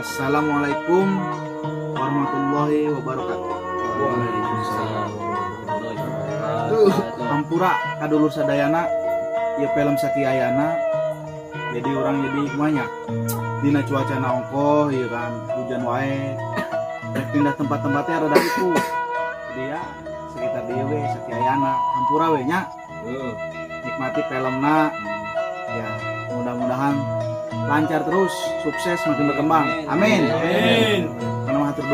Assalamualaikum warahmatullahi wabarakatuh. Waalaikumsalam warahmatullahi wabarakatuh. Hampura ka dulur sadayana, ieu film sakiayana. Jadi urang jadi banyak dina cuaca ongkoh ieu kan, hujan wae. Rek pindah tempat-tempatnya rada itu. Jadi ya sekitar dieu we sakiayana. Hampura we nya. Nikmati filmna ya, mudah-mudahan lancar terus, sukses, makin berkembang, amin. Amin. Karena hatur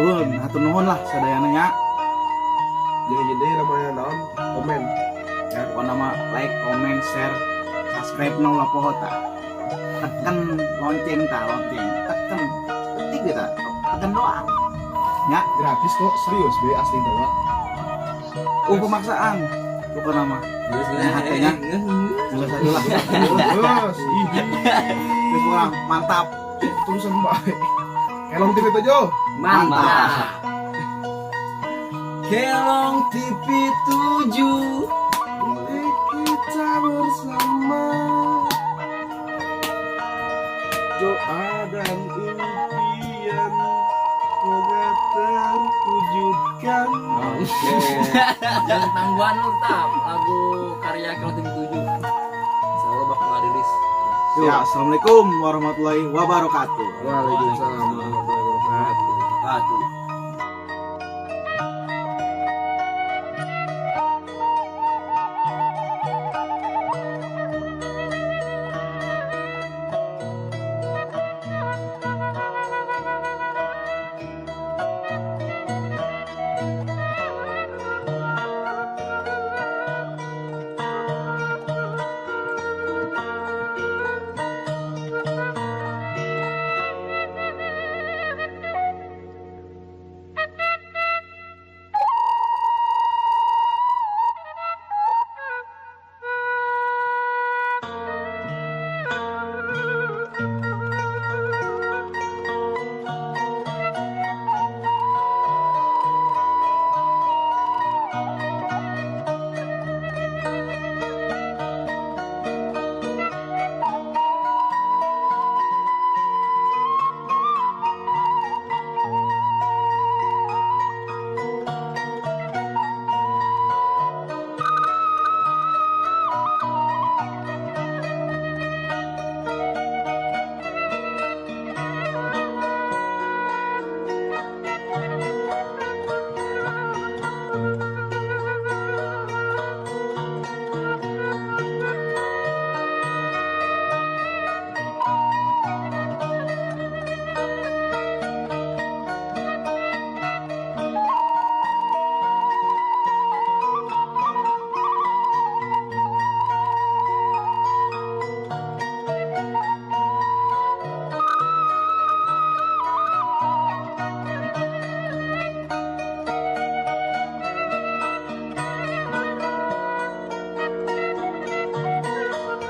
nuhun lah sadayana nya. Jadi namanya naon, komen. Ya, pokoknya mah like, comment, share, subscribe no lah poho tah. Tekan lonceng tah, lonceng tekan ketik gitu, tekan doang. Gratis kok, serius be, asli doang. Pemaksaan pokoknya mah. Terus. Hatenya. Salah satu lah. Terus ih. Terus pokoknya mantap. Terusan baik. Kelong TV 7. Mantap. Kelong TV 7. Kita bersama doa dan impian semoga terwujudkan. Oke. Jangan tangguhan lu tetap lagu karya Kelong TV 7. Insya Allah bakal rilis. Ya, assalamualaikum warahmatullahi wabarakatuh. Waalaikumsalam warahmatullahi wabarakatuh. Wabarakatuh.